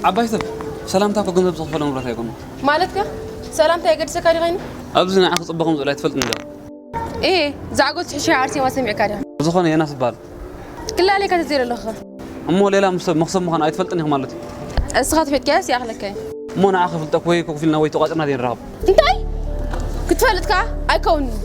ዓባይ ሰብ ሰላምታ እኮ ገንዘብ ዝኽፈሎ ንብረት ኣይኮነን። ማለትከ? ሰላምታ የገድሰካ ድዩ ኮይኑ? ኣብዚ ንዓኺ ጽቡቕ ከም ዘሎ ኣይትፈልጥን ዶ? እየ፣ ዛዕጎት ሕሻ ኣርሴማ ሰሚዕካ ዲኻ? ብዝኾነ ዮናስ እበሃል። ክላለየካ ተዘይረ ኣለኹ። እሞ ሌላ ምስ ሰብ መኽሰብ ምዃኑ ኣይትፈልጥን ኢኺ ማለት እዩ? እስኻ ተፈጥካዮስ ይኣኽለካ እዩ። እሞ ንዓኺ ይፍልጠኩ ወይ ኮፍ ኢልና ወይ ተቋጺርና ዘይንራኸብ? እንታይ? ክትፈልጥ ከኣ ኣይከውንን።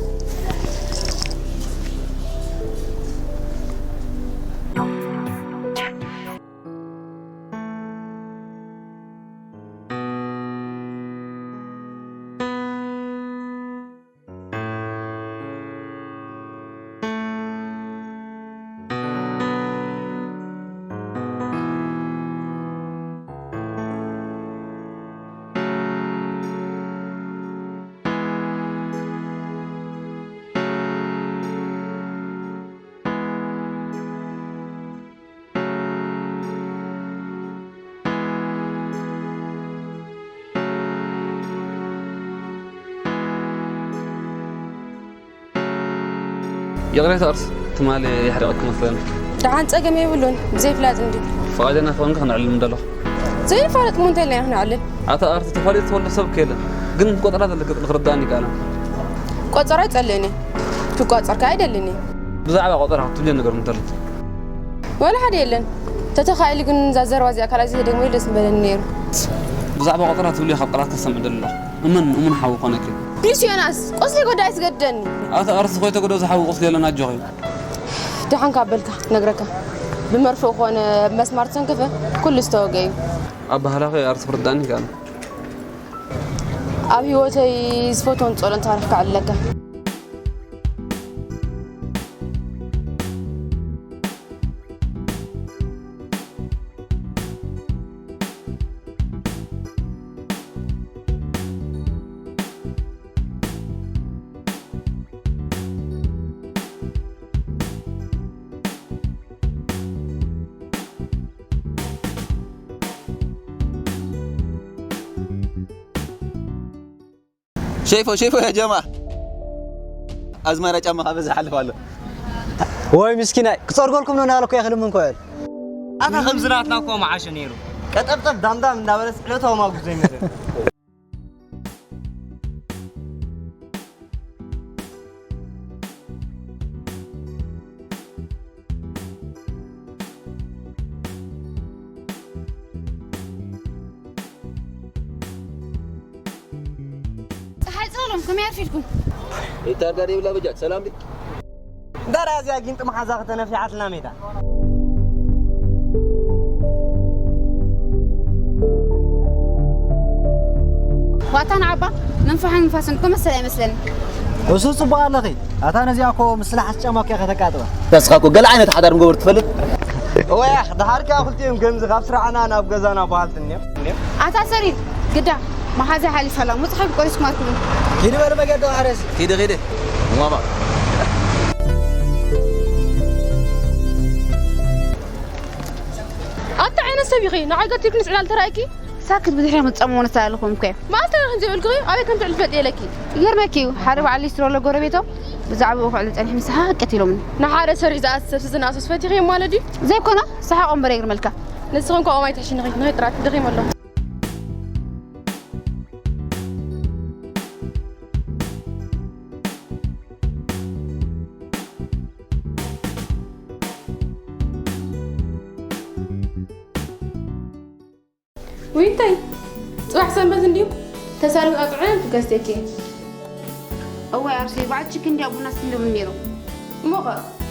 ይቕሬታ ኣርስ፣ ትማሊ የሕሪቐኪ መስለኒ። ደሓን ጸገም የብሉን፣ ብዘይ ፍላጥ እንድዩ። ፍቓደኛ ተኾንኪ ክነዕልል ምደለኹ። ዘይንፋለጥ እሞ እንታይ ኢልና ኢና ክነዕልል? ኣታ ኣርስ፣ ተፋሊጡ ተወልደ ሰብ ከየለ፣ ግን ክትቆጽራ ዘለኪ ክርዳእኒ ይከኣል። ቆጸራ ኣይጸልእን እየ፣ ክቋጸር ከኣ ኣይደልን እየ። ብዛዕባ ቆጸራ ክትብልዮ ነገር እንተሎ? ወላ ሓደ የለን። ተተኻኢሉ ግን እዛ ዘረባ እዚኣ ካልኣይ ዘይተደግሞ ኢሉ ደስ ምበለኒ ነይሩ። ብዛዕባ ቆጸራ ትብልዮ ካብ ቃላት ከሰምዕ ደለኹ። እመን፣ እሙን ሓው ኮነኪ። ፕሊስ ዮናስ፣ ቁስሊ ጎዳይ ስገደኒ። ኣታ ኣርስ፣ ኮይተ ጎዶ ዝሓዊ ቁስሊ የለን፣ ኣጆኺ። ደሓን ካብ በልካ ክነግረካ። ብመርፍእ ኮነ ብመስማር ተሰንከፈ፣ ኩሉ ዝተወግአ እዩ። ኣበሃህላኺ ኣርስ ክርዳእኒ ይከኣል። ኣብ ህይወተይ ዝፈትዎ ንጸሎ ታሪኽ ከዕልለካ። ሸይፎ፣ ሸይፎ፣ ያ ጀማ። ኣዝማራ ጫማ ካብ በዛ ሓልፍ ኣሎ። ወይ ምስኪናይ፣ ክጸርገልኩም ነው እናበለ እኮ ይኽልም እንኮ ይል። ኣታ ከምዚ ናትና እኮ መዓሸ ነይሩ። ቀጠብጠብ ዳምዳም እንዳበለስ ዕለታዊ ማጉስ ዘይመሰል። ጸሓይ ጸሎም፣ ከመይ ኣርፊድኩም? ኢታርጋ ደይብላ በጃት፣ ሰላም ድዩ? ዳራ እዚኣ ጊንጢ መሓዛ ከተነፊሓትና ሜዳ። ዋታ ንዓባ መንፈሓን ንፋስን እኮ መሰል ኣይመስለኒ። እሱ ጽቡቕ ኣለኺ። ኣታ ነዚኣ እኮ ምስ ስላሓት ጫማ እኮ ከተቃጥባ። ተስኻ እኮ ገለ ዓይነት ሓዳር ምገበሩ ትፈልጥ? እወ፣ ያኽ፣ ደሓር ከኣ ክልቲኦም ከምዚ ካብ ስራሕና ናብ ገዛና በሃልቲ እኒኦም። ኣታ ሰሪር፣ ግዳ መሓዛ ሓሊፋ ኣላ። ሙጽሓ ቆሪስኩም ኣትኩምን። ኪዲ በል መገዲ ማሕረስ። ኪዲ፣ ኪዲ። ማማ። ኣታ ዓይነት ሰብ ኢኺ፣ ንዓይ ገቲርክኒ ስዕላል ተራእኪ? ሳክት ብድሕሪያ መጻሞ ነሳ ኣለኹም እኮ። ማእታ ከም ዘይብልኩ ኣበይ ከም ትዕልፈጥ የለኪ። ይገርመኪ እዩ፣ ሓደ በዓል ሊስትሮ ኣሎ ጎረቤቶም፣ ብዛዕባኡ ክዕልል ጸኒሐ ምስ ሃቀት ኢሎምኒ። ንሓደ ሰሪሕ ዝኣስብ ዝናእሶስ ፈቲኺ ማለት ድዩ? ዘይኮነ፣ ሰሓቕ እምበር የግርመልካ። ንስኺ እንኳ ኦም ኣይትሕሽኒ፣ ንኸይ ጥራት ደኺመ ኣለኹ። ውይ እንታይ? ጽባሕ ሰንበት እንድዩ? ተሳልም ኣጽዕን ትገዝተኪ። እዋይ ኣርሴ፣ በዓል ችክ እንድያ ቡና ስትንድብሉ ነይሮም። እሞ ኸ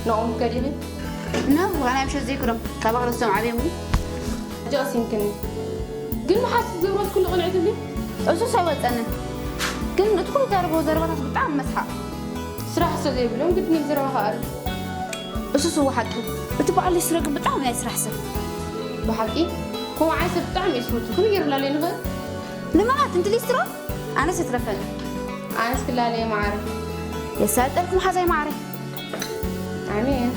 ናኦም ከዲኺ? ነ፣ ዋላ ናይ ምሸት ዘይክዶም፣ ካባኺ ረሲዖም ዓብዮም ድዩ? ሕጂ ቀሲንክኒ። ግን መሓዝ ክትገብሮ ኩሉ ቅንዕቲ እንድዩ? እሱስ ኣይወጸንን። ግን እቲ ኩሉ ዘረብዎ ዘረባታት ብጣዕሚ መስሓቕ። ስራሕ ስለ ዘይብሎም ግድን እዮም ዘረባ ክኣርዩ። እሱስ እወ ሓቂ። እቲ በዓል ሊስትሮ ግን ብጣዕሚ ናይ ስራሕ ሰብ። ብሓቂ? ከምኡ ዓይነት ሰብ ብጣዕሚ እየ ዝፈቱ። ከመይ ገይረ ክላለዮ ንኽእል? ንመዓት፣ ነቲ ሊስትሮ? ኣነስ ይትረፈኒ። ኣነስ ክላለዮ ማዕረ። የሳልጠልኩም ሓዛይ ማዕረ። ኣሜን።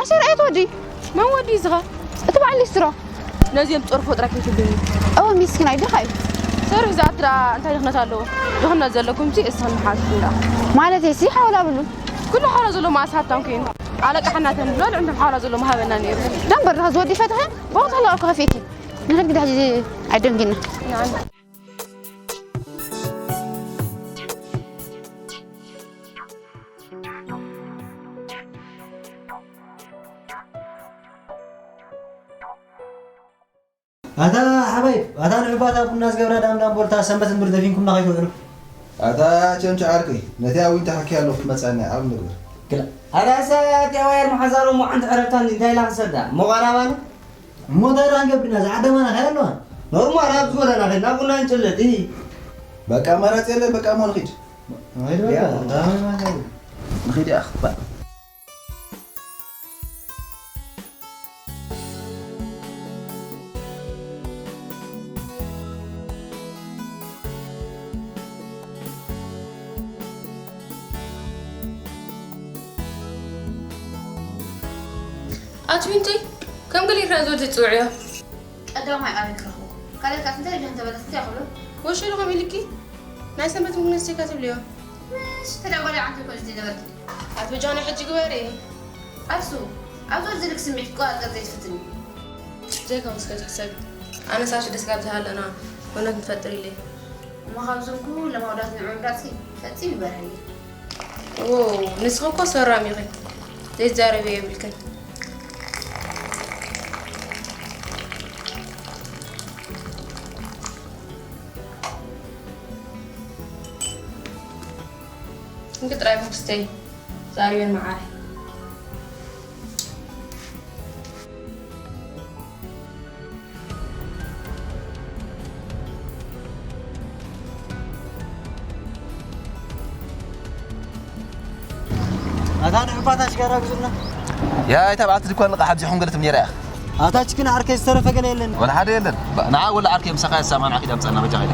ኣሸር ኣየት ወዲ? መን ወዲ ዝኻ? እቲ በዓል ሊስትሮ። ነዚኦም ጦር ፈጥራ ከይትብልኒ። እወ ሚስኪን ኣይድኻ እዩ። ሰርቪስ ዝኣትራ እንታይ ድኽነት ኣለዎ? ድኽነት ዘለኩም ሲ እስኽን መሓዙት እንዳ። ማለት ሲ ሓውላ ብሉ። ኩሉ ሓውላ ዘሎ መኣስ ሃብታም ኮይኑ። ኣለቃ ሓናተን ብሎ ልዕንቶም ሓውላ ዘሎ መሃበና ነይሩ። ደንበር ድኻ ዝወዲ ፈትኸ? ብቕት ኣለዋ ኮኸፊኪ። ንኽድ ግዳ ሕጂ ኣይደንጊና። ንዓና። ኣታ ሓባይብ፣ ኣታ ንዕባታ ቡና ዝገብራ ዳም ዳም ቦልታ ሰንበት እምብር ደፊንኩምና ከይትውዕሉ። ኣታ ቸንቸ ዓርከይ፣ ነቲ ኣዊን ተሓኪ ኣለኹ ክትመጻኒ ኣብ ምግብር። ክላ-፣ ኣታ ሰባት ያዋየር መሓዛሮ እሞ ሓንቲ ዕረፍታ እንዲ እንታይ ኢላ ክሰዳ? እሞ ቃላባና? እሞ እንታይ ደኣ ክንገብር ኢና? ዝዓደማና ከይ ኣለዋ? ኖርማል ኣብዚ ጎዳና ከይድና ቡና ንጭልጥ፣ እሂ። በቃ ኣማራጺ የለን፣ በቃ እሞ ንኺድ። ንኺድ በቃ፣ ያ። ዳመ ማታይ። ንኺድ ኢኻ፣ ባእ። ኣቲ ዊንተይ፣ ከም ገሊርካ ዝወዲ ትጽውዕዮ? ቀዳማይ ኣበይ ክረኽቦ? ካልእ ከኣ እንታይ ኢሉ እንተበለስ እንታይ ክብሎ? ወሸሉ ከም ኢልኪ ናይ ሰንበት ምግነስ ሴካ ትብልዮ? ምስ ተዳጓዳይ ዓንተ እኮ ዝነበርኪ። ኣቲ በጃና ሕጂ ግበሪ። ኣሱ፣ ኣብ ዝወርድልክ ስምዒት ክቆጻጸር ዘይትፍትኒ። ዘይከውን እስከ ትሕሰብ። ኣነስ ኣቲ ደስ ካብ ዝሃለና እውነት ንፈጥር ኢለ። እሞ ካብዞም ኩሎም ኣውዳት ንዕኡ ምምራጽኪ ፈጺሙ ይበርሃ እዩ። ዎ፣ ንስኺ እኮ ሰራም ኢኺ። ዘይዛረብ የብልክን። እንኪ ጥራይ ብክስተይ ዛሪበን መዓረይ። ኣታ ንዕባታ ሽጋራ ግዙና። ያ፣ እታ በዓልቲ ድኳን ልቓሕ ኣብዚሖም ገለ ትም ነይራ እያ። ኣታ ችክን ዓርከይ ዝተረፈ ገለ የለን። ወላ ሓደ የለን። ባ-፣ ንዓ ወላ ዓርከይ ምሳኻ የሳማን ዓኪድ ኣምጻና በጃ ኢለ።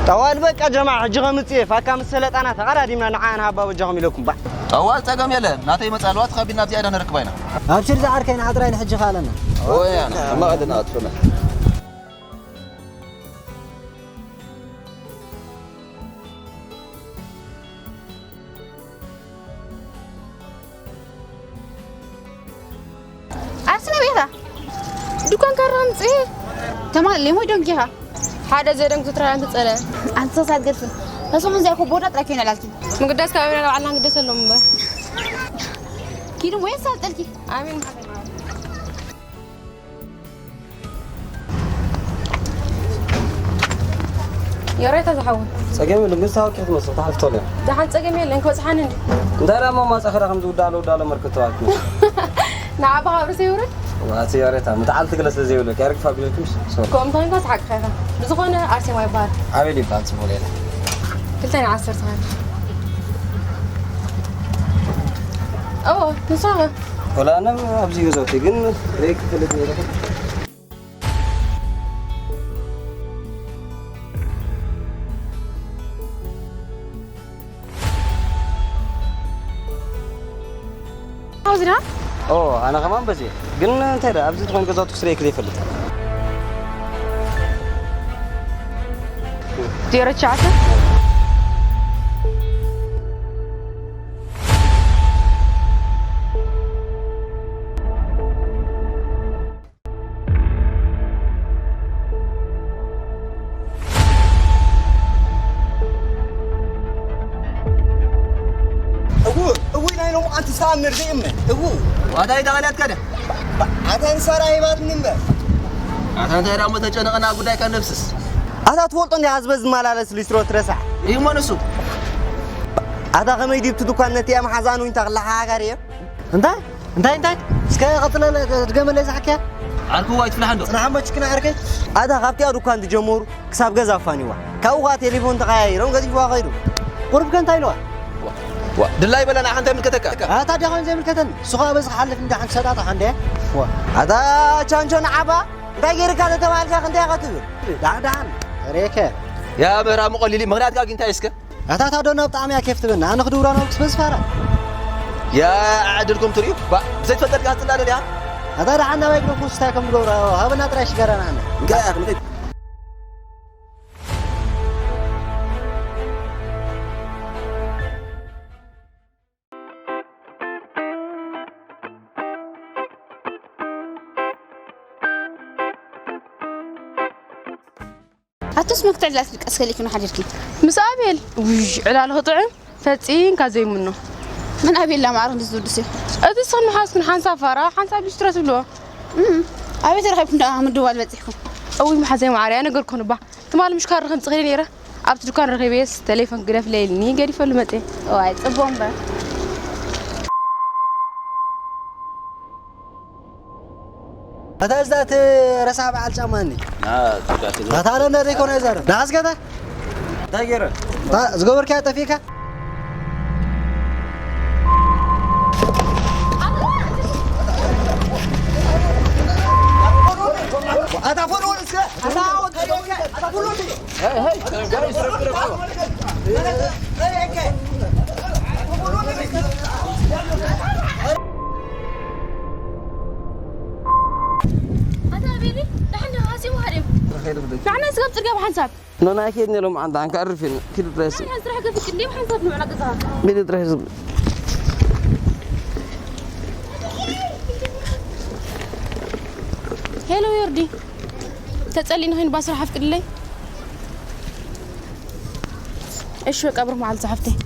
ጠዋል በቃ ጀማዓ፣ ሕጂ ከምጽእ እየ። ፋካ ምስ ሰለጣና ተቐዳዲምና ንዓ ንሃባ በጃኹም ኢለኩም ባ። ጠዋል ጸገም የለን። ናተይ መጻ ኣለዋ ተኸቢድና ኣብዚኣ ኢና ንረክባ ኢና። ኣብሽር ዝዓርከይ ንዓ ጥራይ ንሕጂ ኻለና። ኦያ፣ ንሕማ ቀድና ኣጥፍና። ዓርሲ ናይ ቤታ ድኳን ካራ ምጽእ። ተማሊ ሞይ ዶንኪኻ። ሓደ ዘደንግ ትትራራ ትጸለ። ኣንተ ሳት ገርፊ። እሱ ምን ዚያኮ ቦዳ ጥራይ ከይና ላልኪ። ምግዳስ ካብ ኣሜሪካ ባዕልና ንግደስ ኣሎም እምበር። ኪዱ ወይ ሳልጠልኪ። ኣሜን። የሬታ ዝሓውን። ጸገም የለን፣ ግን ሳወር ክትመስል ትሓልፍ ተሎ። ደሓን ጸገም የለን፣ ክበጽሓኒ እንዲ። እንታይ ደኣ ማማ ጸኸራ ከም ዝውዳሎ ውዳሎ መርክብ ተባልኩ። ንዓባ ካብ ርእሰይ ይውረድ። ዋቲ የሬታ፣ ምትዓል ትግለ ስለ ዘይብለኪ፣ ያርግ ፋቢለኩም፣ ሶሪ። ከምኡ እንኳን ሓቅኻ ኢኻ። ብዝኾነ ኣርሴማ ይበሃል። ኣቤል ይበሃል፣ ጽቡቕ ሌላ። ክልተ ናይ ዓሰርተ ኸ? እዎ፣ ንስኻ ኸ? ወላ ኣነ ኣብዚ ገዛውቲ፣ ግን ርኤኪ ክልተ ነይረ። ኣብዚ ዳ? ኦ፣ ኣነ ከማን በዚ። ግን እንታይ ዳ፣ ኣብዚ ዝኾነ ገዛውቲ ክስለ ክለ ይፈልጥ። ዜሮ ትሽዓተ? እዉ፣ እዉ፣ ናይ ሎምዓንቲ ተኣምር ዘይእመን። እዉ። ዋታ ኣይተቐልያትካ ድያ? ኣታ ንሳራ ሂባትኒ እምበር። ኣታ እንታይ ደኣ እሞ ተጨነቐና ጉዳይካ ነብስስ። ኣታ ትፈልጦ እንዲ ህዝበ ዝመላለስ ሊስትሮ ትረሳዕ። እዩ እሞ ንሱ። ኣታ ከመይ ድዩ እቲ ድኳን ነቲ እያ መሓዛኑ ኢንታ ክለሓሃጋር እየ? እንታይ? እንታይ፣ እንታይ? እስከ ቀጽለለ፣ ድገመለይ ዝሓክያ። ዓርኩ ዋይ ትፍልሓ እንዶ። ጽናሕ እሞ ችክን ዓርከይ። ኣታ ካብቲኣ ድኳን ዝጀመሩ ክሳብ ገዛ ኣፋንዋ። ካብኡ ኸኣ ቴሌፎን ተቐያይሮም ገዚፍዋ ኸይዱ። ቁሩብ ከ እንታይ ኢልዋ? ዋ፣ ዋ፣ ድላይ በለ ንዓኻ እንታይ ምልከተካ? ኣታ ዲኻ ዘይምልከተኒ። እሱ ኸኣ በዚ ክሓልፍ እንዳ ሓንቲ ሰጣጣ ሓንደ። ዋ። ኣታ ቻንቾ ንዓባ እንታይ ገይርካ ተተባሃልካ ክንታይ ኢኻ ትብል? ደሓን ደሓን። ሬከ። ያ ምህራሙ ቀሊል እዩ። ምኽንያትካ ግን እንታይ እስከ? ኣታ እታ ዶ ናብ ጣዕሚ እያ ኬፍ ትብልና፣ ኣነ ክድውራ ናብ ክስበስ ፋራ። ያ ዕድልኩም ትርእዩ። ባ-፣ ብዘይትፈልጠልካ ትጽላለል ኢኻ። ኣታ ደሓን ናባይ ግደፉ፣ እንታይ ከም ዝገብሩ ሃበና ጥራይ ሽገረና ኣነ። እንታይ ኢኻ ክንደይ ኣቱስ መክተዕ ላስ ቀስ ከሊክና ሓዲርኪ። ምስ ኣቤል ውሽ ዕላል ክጥዕም ፈጺምካ ዘይምኖ። ምን ኣቤል ላማዕረ ዝውድስ እዩ። እቲ ስኽን መሓዝክን ሓንሳብ ፋራ ሓንሳብ ሊስትሮ ትብልዎ። እም፣ ኣቤት ረኺብኩም ደኣ ምድዋል በጺሕኩም። እውይ መሓዘይ ማዕረ እያ ነገር ኮንባ። ትማሊ ምሽ ካር ከምጽእ ከይደ ነይረ። ኣብቲ ድኳን ረኺበየስ ቴሌፎን ግደፍለይ ኢልኒ ገዲፈሉ መጽየ። እዋይ ጽቡቕ እምበር። ኣታ እዛ እቲ ረሳሕ በዓል ጫማ እኒ። ና፣ ትጋፊ። ኣታ ኣለ እንደ ዘይኮነ ዘረ። ዳስ ገታ? እንታይ ገይረ? ኣታ ዝገበርካዮ ጠፊእካ? ኣታ ፎሎ እስከ። ኣታ ወቀ፣ ወቀ፣ ኣታ ፎሎ እስከ። ኣታ ቤሊ፣ ደሓን ዲኻ? ሃሲቡ ሃዲም። ንዓና ስጋብ ጽርግያ ብሓንሳብ። ኖና፣ ከይድና ኢሎም ዓንዳ፣ ዓንካ ኣርፍ ኢልና። ኪዱ ጥራይ ስም። ንዓና ስራሕ ከፍቅድ እንዲም ሓንሳብ ንውዕላ ገዛኻ። ኪዱ ጥራይ ስም። ሄሎ ዮርዲ፣ ተጸሊኒ ኸይኑ ባስራሕ ኣፍቅድለይ። እሺ በቃ ብሩኽ መዓልቲ ሓፍተይ።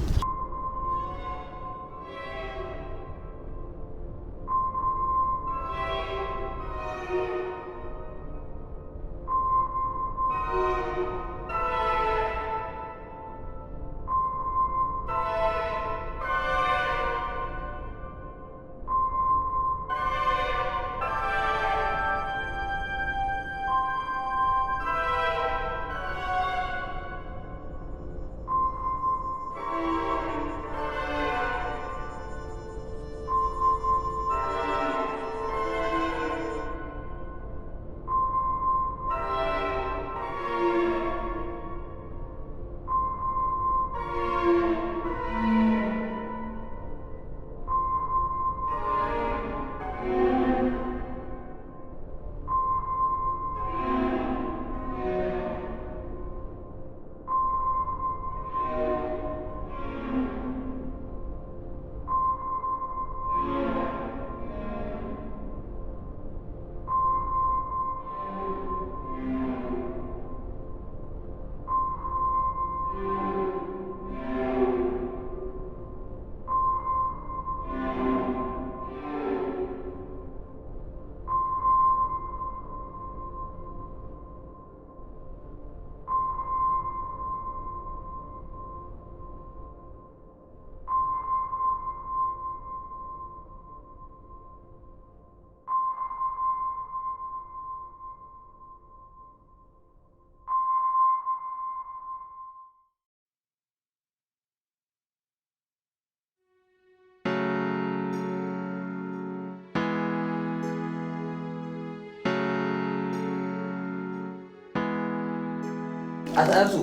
ኣታ ኣርሱ።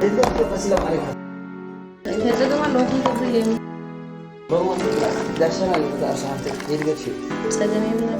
እንታይ ጸገም ኣለዎ? እንታይ ትብልኒ? ሎሚ ወንጌል ጋር-፣ ጋሻና እዩ፣ እዛ ኣርሱ ሓፍተይ። የድገት ሽው። ጸገም የብላን።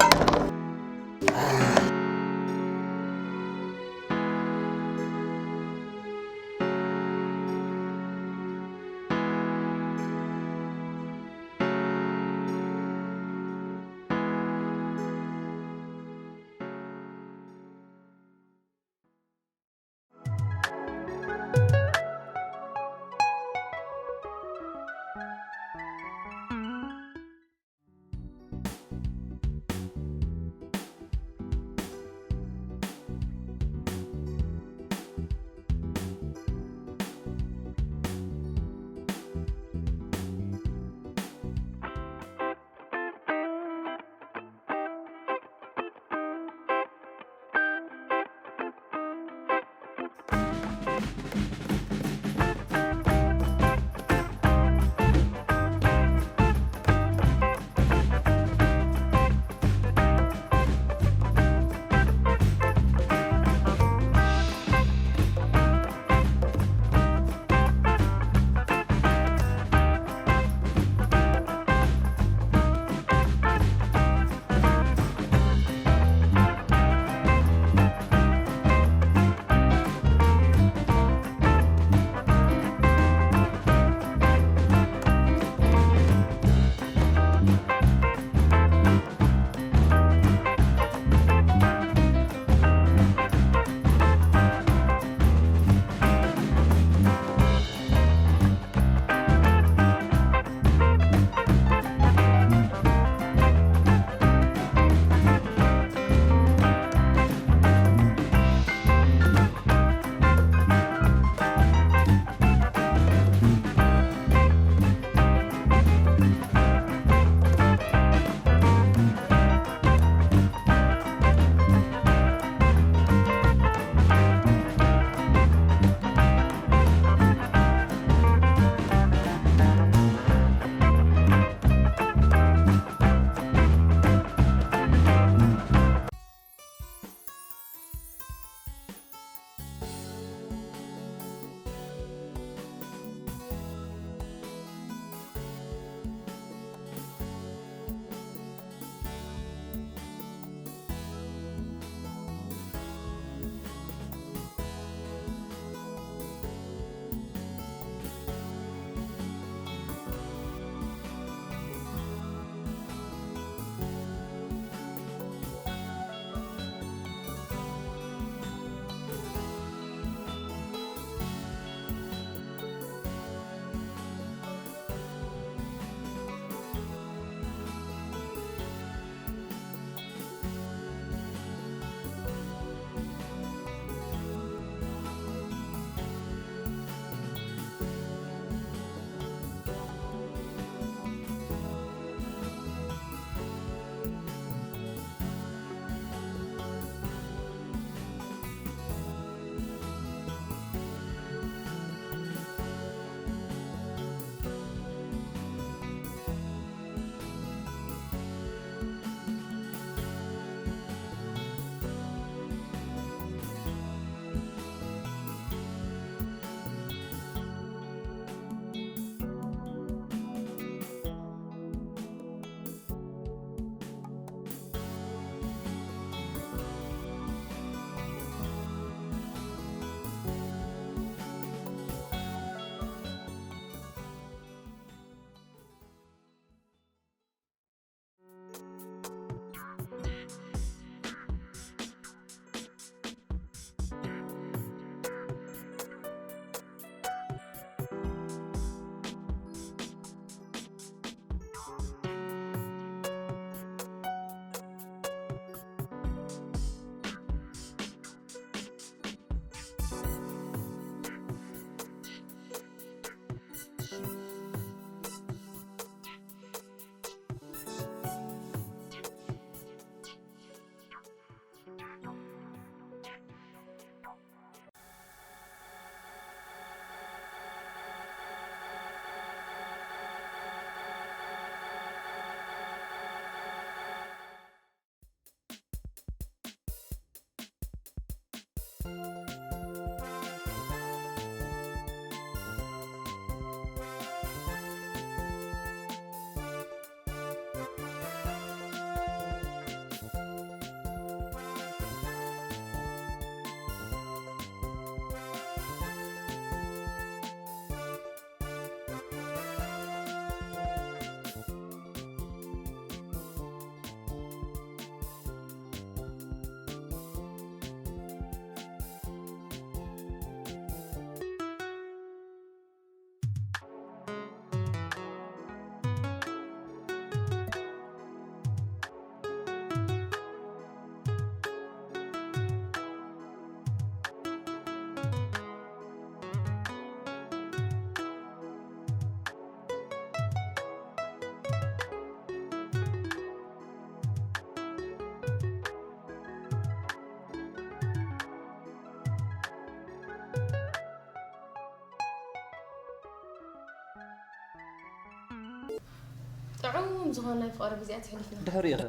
ጥዑም ዝኾነ ናይ ፍቕሪ ግዜያት ኣሕሊፍና። ድሕሪኡ ኸ?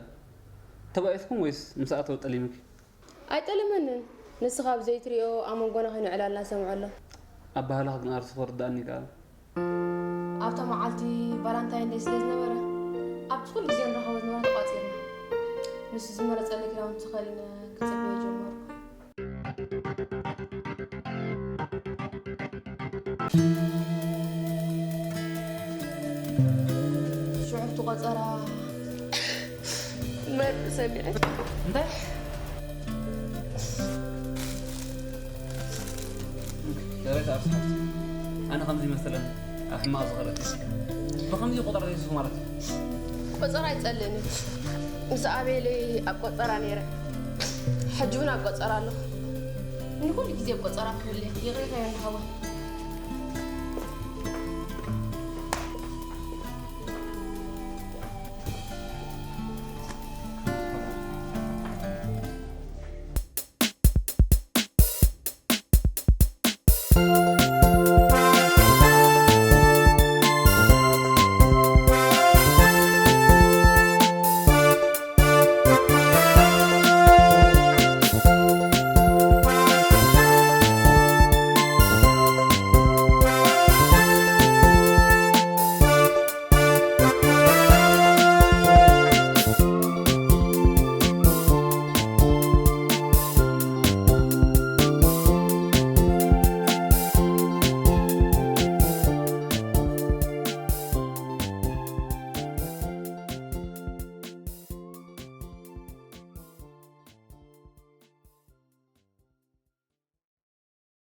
ተባኢስኩም ወይስ ምስ ኣተወ ጠሊምኪ? ኣይጠልመንን። ንስኻ ኣብ ዘይትሪኦ ኣብ መንጎና ኮይኑ ዕላልና ሰምዖ ኣሎ። ኣባህላኺ ግን ኣርሱ ክርድኣኒ ይከኣል። ኣብታ መዓልቲ ቫላንታይን ደይ ስለ ዝነበረ፣ ኣብቲ ኩሉ ግዜ ንራኸቦ ዝነበረ ተቋጺርና። ንሱ ዝመረጸለይ ክዳውንቲ ተኸዲነ ክጽበዮ ጀመርኩ። ሽዑ እቲ ቆጸራ መርቅ ሰሚዐ። እንታይ? ደረጃ ኣብስሓት። ኣነ ከምዚ ይመስለን ኣብ ሕማቕ ዝኸለት። ብኸምዚ ቆጸራ ዘይስኹ ማለት እዩ። ቆጸራ ኣይጸልእን እዩ። ምስ ኣቤለይ ኣብ ቆጸራ ነይረ። ሕጂ እውን ኣብ ቆጸራ ኣለኹ። ንኹሉ ግዜ ኣብ ቆጸራ ክህሉ እየ። ይቕሬታ የለሃዋ።